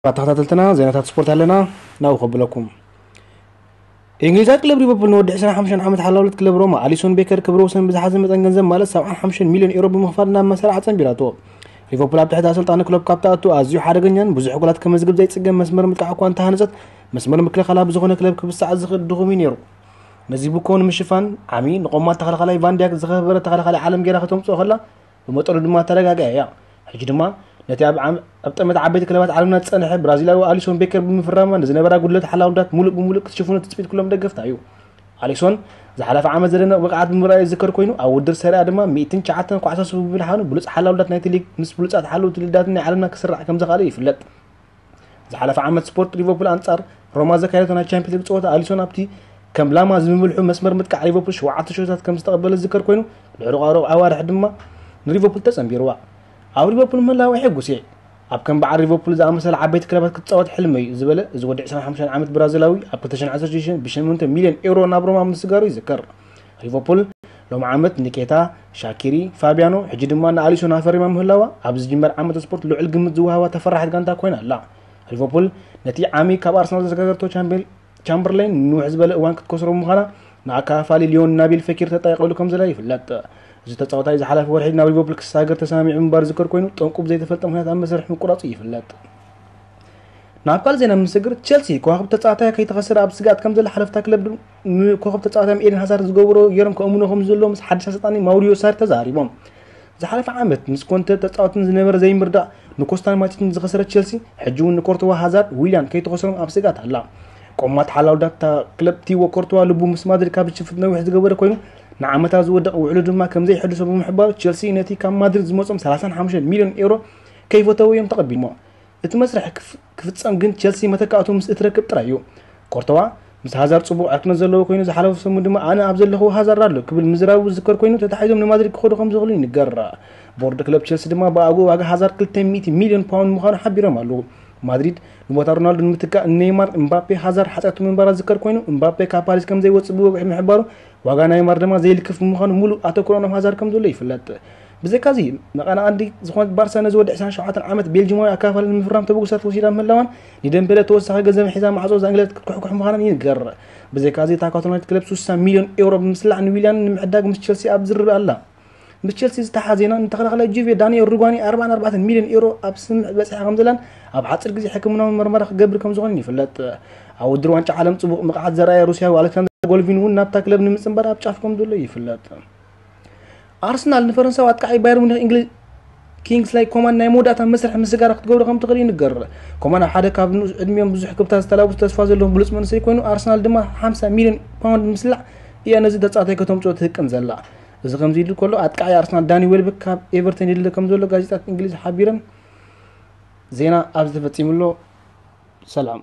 ተኸታተልትና ዜናታት ስፖርት ኣለና። ናብኡ ከብለኩም። እንግሊዛዊ ክለብ ሊቨርፑል ንወዲ ዕስራን ሓሙሽተን ዓመት ሓላውለት ክለብ ሮማ ኣሊሶን ቤከር ክብረ ወሰን ብዝሓዘ መጠን ገንዘብ ማለት ሰብዓን ሓሙሽተን ሚልዮን ኤሮ ብምኽፋል ናብ መሳርዓ ጸንቢራቶ። ሊቨርፑል ኣብ ትሕቲ ኣሰልጣኒ ክሎፕ ካብ ትኣቱ ኣዝዩ ሓደገኛን ብዙሕ ጎላት ከመዝግብ ዘይጽገም መስመር ምጥቃዕ እኳ እንተሃነጸት፣ መስመር ምክልኻላ ብዝኾነ ክለብ ክብሳዕ ዝኽእል ድኹም እዩ ነይሩ። ነዚ ብኮ ንምሽፋን ዓሚ ንቆማት ተኸላኻላይ ቫንዲያክ ዝኸበረ ተኸላኻላይ ዓለም ጌራ ከተምጽኦ ከላ፣ ብመጠኑ ድማ ተረጋግኣ እያ። ሕጂ ድማ ነቲ ኣብ ዓም- ኣብ ጠመት ዓበይቲ ክለባት ዓለምና ዝጸንሐ ብራዚላዊ ኣሊሶን ቤከር ብምፍራማ ንዝነበራ ጉድለት ሓላውዳት ሙሉእ ብሙሉእ ክትሽፍኑ ትጽቢት ኩሎም ደገፍታ እዩ። ኣሊሶን ዝሓለፈ ዓመት ዘደንቕ ብቕዓት ብምርኣዩ ዝዝከር ኮይኑ፣ ኣብ ውድድር ሰሪኣ ድማ ሚእትን ትሽዓተን ኳዕሳ ስቡ ብምልሓኑ ብሉጽ ሓላውዳት ናይቲ ሊግ ምስ ብሉጻት ሓለውቲ ልዳትን ናይ ዓለምና ክስራዕ ከም ዝኽኣለ ይፍለጥ። ዝሓለፈ ዓመት ስፖርት ሊቨርፑል ኣንጻር ሮማ ዘካየደቶ ናይ ቻምፒዮንስ ሊግ ጸወታ ኣሊሶን ኣብቲ ከም ላማ ዝምብልሑ መስመር ምጥቃዕ ሊቨርፑል ሸውዓተ ሸቶታት ከም ዝተቐበለ ዝዝከር ኮይኑ፣ ድሕሪ ቃሩብ ኣዋርሕ ድማ ንሊቨርፑል ተጸንቢርዋ። ኣብ ሊቨርፑል ምህላወይ ሕጉስ እየ። ኣብ ከም በዓል ሊቨርፑል ዝኣመሰለ ዓበይቲ ክለባት ክትጻወት ሕልመይ እዩ ዝበለ እዚ ወዲ ዕስራን ሓሙሽተን ዓመት ብራዚላዊ ኣብ ክልተ ሽሕን ዓሰርተ ሽዱሽተን ብሸሞንተ ሚልዮን ኤውሮ ናብ ሮማ ምስጋሩ ይዝከር። ሊቨርፑል ሎም ዓመት ንኬታ፣ ሻኪሪ፣ ፋቢያኖ፣ ሕጂ ድማ ንኣሊሶን ኣፈሪማ ምህላዋ ኣብ ዝጅመር ዓመት ስፖርት ልዑል ግምት ዝወሃባ ተፈራሒት ጋንታ ኮይና ኣላ። ሊቨርፑል ነቲ ዓሚ ካብ ኣርሰናል ዘሰጋገረቶ ቻምበል- ቻምበርሌን ንውሕ ዝበለ እዋን ክትከስሮ ብምዃና ንኣካፋሊ ሊዮን ናቢል ፈኪር ተጣይቀሉ ከም ዘላ ይፍለጥ። እዚ ተጻዋታይ ዝሓለፈ ወርሒ ናብ ሊቨርፑል ክሰጋገር ተሰማሚዑ ምንባሩ ዝዝከር ኮይኑ፣ ጠንቁ ብዘይተፈልጠ ምኽንያት ኣብ መስርሕ ምቁራጹ ይፍለጥ። ናብ ካልእ ዜና ምስግር፣ ቸልሲ ኮኸብ ተጻዋታይ ከይተኸሰረ ኣብ ስግኣት ከም ዘሎ ሓለፍታ ክለብ ድ- ንኮኸብ ተጻዋታይ ኤደን ሃዛርድ ዝገብሮ ገይሮም ከእምኖ ከም ዘለዎ ምስ ሓድሽ ኣሰልጣኒ ማውሪዮ ሳሪ ተዛሪቦም። ዝሓለፈ ዓመት ምስ ኮንተ ተጻወትን ዝነበረ ዘይምርዳእ ንኮስታን ማቲችን ዝኸሰረ ቸልሲ፣ ሕጂ እውን ንኮርቶዋ፣ ሃዛርድ፣ ዊልያን ከይተኸሰሮም ኣብ ስግኣት ኣላ። ቆማት ሓላው ዳታ ክለብ ቲቦ ኮርቶዋ ልቡ ምስ ማድሪድ ካብ ዝሽፍት ነዊሕ ዝገበረ ኮይኑ፣ ንዓመታት ዝወደቐ ውዕሉ ድማ ከም ዘይሕድሶ ብምሕባሩ፣ ቸልሲ ነቲ ካብ ማድሪድ ዝመጾም ሰላሳን ሓሙሽተን ሚልዮን ኤውሮ ከይፈተዎ እዮም ተቐቢልሞ። እቲ መስርሕ ክፍ- ክፍጸም ግን ቸልሲ መተካእቱ ምስ እትረክብ ጥራይ እዩ። ኮርቶዋ ምስ ሃዛርድ ጽቡቕ ዕርክነት ዘለዎ ኮይኑ፣ ዝሓለፈ ሰሙን ድማ ኣነ ኣብ ዘለኹ ሃዛርድ ኣሎ ክብል ምዝራቡ ዝዝከር ኮይኑ፣ ተታሒዞም ንማድሪድ ክኸዱ ከም ዝኽእሉ ይንገር። ቦርድ ክለብ ቸልሲ ድማ ብኣግኡ ዋጋ ሃዛርድ ክልተ ሚእቲ ሚልዮን ፓውንድ ምዃኑ ሓቢሮም ኣለዉ። ማድሪድ ንቦታ ሮናልዶ ንምትካእ ንኔይማር፣ እምባፔ፣ ሃዛርድ ሓጺያቶ ምንባራ ዝዝከር ኮይኑ፣ እምባፔ ካብ ፓሪስ ከም ዘይወጽእ ብወግዒ ምሕባሩ፣ ዋጋ ኔይማር ድማ ዘይልክፍ ብምዃኑ፣ ሙሉእ ኣተኩሮ ናብ ሃዛርድ ከም ዘሎ ይፍለጥ። ብዘይካዚ፣ መቐናቐንዲ ዝኾነት ባርሳ ነዚ ወዲ ዕስራን ሸውዓተን ዓመት ቤልጂማዊ ኣካፋሊ ንምፍራም ተበግሶታት ወሲዳ ምህላዋን፣ ንደምቤለ ተወሳኺ ገንዘብ ሒዛ ማዕጾ ዛንግለት ክትኩሕኩሕ ምዃናን ይንገር። ብዘይካዚ፣ እታ ካታሎናዊት ክለብ ስሳ ሚልዮን ኤውሮ ብምስላዕ ንዊልያን ንምዕዳግ ምስ ቸልሲ ኣብ ዝርርብ ኣላ። ምስ ቸልሲ ዝተሓሓዘ ዜና፣ ንተኸላኻላይ ጁቬ ዳንኤል ሩጓኒ ኣርባዓን ኣርባዕተን ሚልዮን ኤውሮ ኣብ ስምምዕ በጺሓ ከም ዘላን ኣብ ሓጺር ግዜ ሕክምናዊ መርመራ ክገብር ከም ዝኾነን ይፍለጥ። ኣብ ውድድር ዋንጫ ዓለም ጽቡቕ ብቕዓት ዘርኣየ ሩስያዊ ኣሌክሳንደር ጎልቪን እውን ናብታ ክለብ ንምጽንባር ኣብ ጫፍ ከም ዘሎ ይፍለጥ። ኣርሰናል ንፈረንሳዊ ኣጥቃዓይ ባየር ሙኒክ እንግሊዝ ኪንግስላይ ኮማን ናይ መወዳእታ መስርሕ ምስጋር ክትገብሮ ከም ትኽእል ይንገር። ኮማን ኣብ ሓደ ካብ ንኡስ ዕድሚኦም ብዙሕ ክብታት ዝተላብሱ ተስፋ ዘለዎም ብሉጽ መንእሰይ ኮይኑ፣ ኣርሰናል ድማ ሓምሳ ሚልዮን ፓውንድ ምስላዕ እያ ነዚ ተጻዋታይ ከተምጽኦ ትህቅን ዘላ። እዚ ከምዚ ኢሉ ከሎ፣ ኣጥቃዓይ ኣርሰናል ዳኒ ዌልበክ ካብ ኤቨርተን ይድለ ከም ዘሎ ጋዜጣት እንግሊዝ ሓቢረን። ዜና ኣብዚ ተፈጺሙ ኣሎ። ሰላም።